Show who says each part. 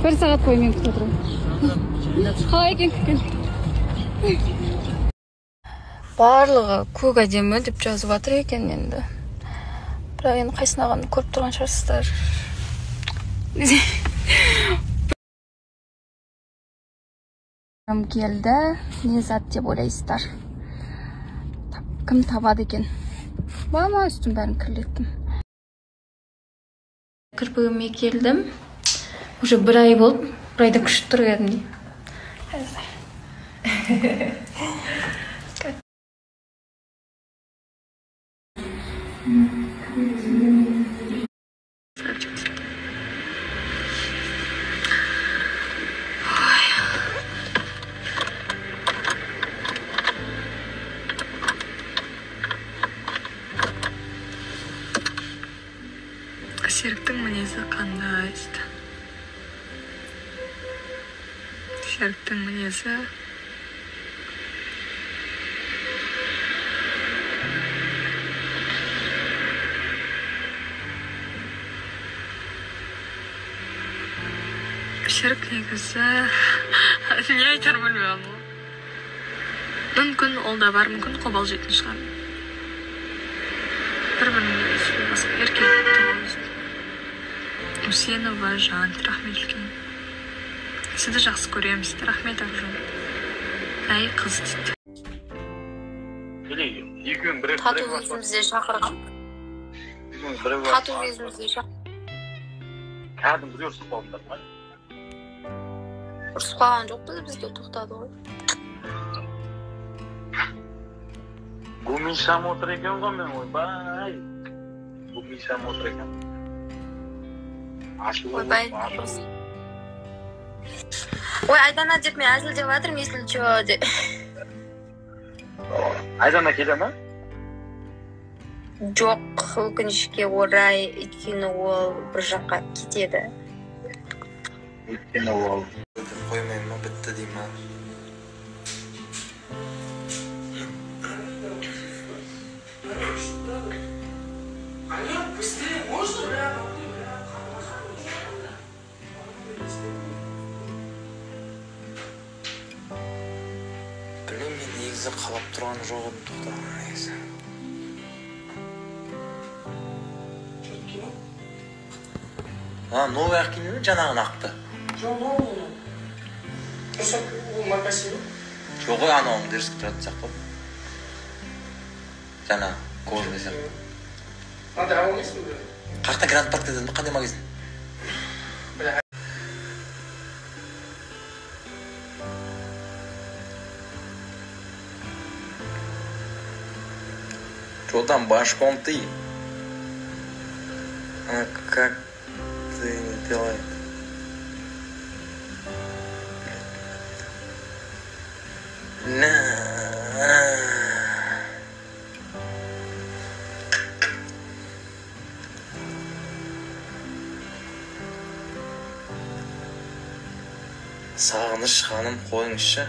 Speaker 1: Бір сағат бойы мен күтіп отырмын. Қалай екен күткен? Барлығы көк әдемі деп жазып жатыр екен енді. Бірақ енді қайсысын алғанымды көріп тұрған шығарсыздар. Келді. Не зат деп ойлайсыздар? Кім табады екен? Мама, үстім бәрін кірлеттім. Кірпігіме келдім. Уже бір ай болып, бір айда күшті тұр кәдімгідей.
Speaker 2: Серіктің мінезі қандай дейді? Серіктің мінезі Серік негізі не айтарым білмеймін. Мүмкін ол да бар, мүмкін қобалжитын шығар. Бір-біріне еркелік. Усенова Жан, рахмет үлкен. Сізді жақсы көремін, сізді рахмет Аружан. Әй қыз дейді.
Speaker 3: Тату кезімізде шақырған. Тату кезімізде шақырған.
Speaker 4: Кәдімгідей ұрысып қалдыңдар ма?
Speaker 3: Ұрысып қалған жоқпыз, бізге тоқтады ғой.
Speaker 4: Гумишам отыр екен ғой мен, ойбай. Гумишам отыр екен.
Speaker 3: Ойбай. Ой, Айдана деп мен әзілдеп жатырмын, если чё деп.
Speaker 4: Айдана келе ма?
Speaker 3: Жоқ, өкінішке орай, өйткені ол бір жаққа кетеді.
Speaker 4: Өйткені ол.
Speaker 5: Қоймай ма, бітті дей ма? Білмеймін, мен негізі қалап тұрған жоқ едім тоқтаған негізі. А, новый ақ киінді ме, жаңағын ақты?
Speaker 6: Жоқ, новый. Просто ол маркасы ғой.
Speaker 5: Жоқ қой, анауың дерзкий тұратын сияқты ғой. Жаңа кожаный сияқты.
Speaker 6: Мынандай ала алмайсың ба?
Speaker 5: Қаяқта Гранд Паркте дедім, қандай магазин? Что там, башком ты? А как ты не делает? На. Сағыныш ханым, қойыңызшы.